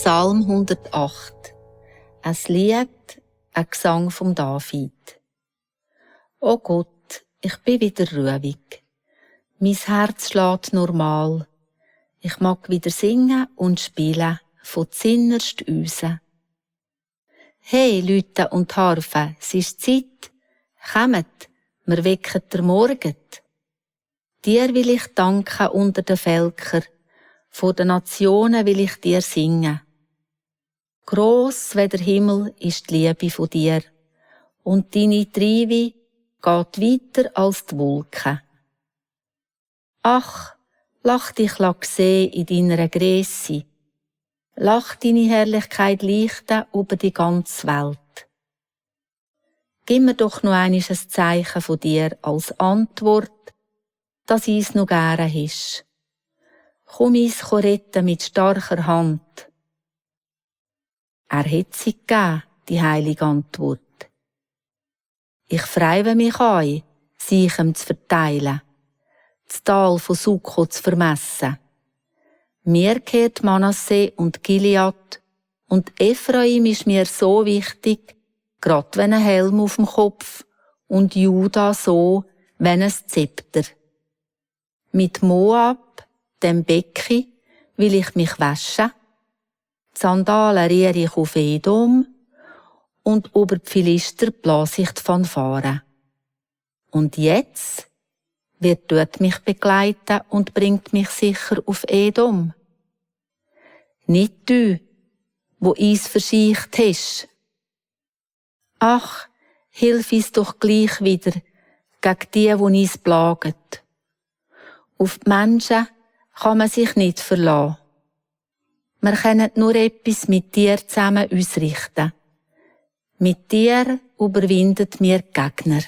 Psalm 108. Ein Lied, ein Gesang vom David. O Gott, ich bin wieder ruhig. Mein Herz schlägt normal. Ich mag wieder singen und spielen von zinnerst Üse. Hey, Lüte und Harfe, es ist Zeit. Kommt, wir wecken der Morgen. Dir will ich danken unter den Völkern. Von den Nationen will ich dir singen. Gross wie der Himmel ist die Liebe von dir, und deine Treibe geht weiter als die Wolken. Ach, lach dich sehen in deiner Grösse. Lach deine Herrlichkeit leuchten über die ganze Welt. Gib mir doch noch einmal ein Zeichen von dir als Antwort, dass ich's noch gerne ist. Komm uns retten mit starker Hand. Er hat sie gegeben, die heilige Antwort. Ich freue mich an, sie ihm zu verteilen, das Tal von Sukko zu vermessen. Mir gehört Manasseh und Gilead, und Ephraim ist mir so wichtig, grad wie ein Helm auf dem Kopf, und Juda so, wie ein Zepter. Mit Moab, dem Becken, will ich mich waschen, die Sandalen riere ich auf Edom, und über die Philister blase ich die Fanfare. Und jetzt wird dort mich begleiten und bringt mich sicher auf Edom. Nicht du, wo uns verscheucht hast. Ach, hilf uns doch gleich wieder gegen die uns plagen. Auf die Menschen kann man sich nicht verlassen. Wir können nur etwas mit dir zusammen ausrichten. Mit dir überwindet mir die Gegner.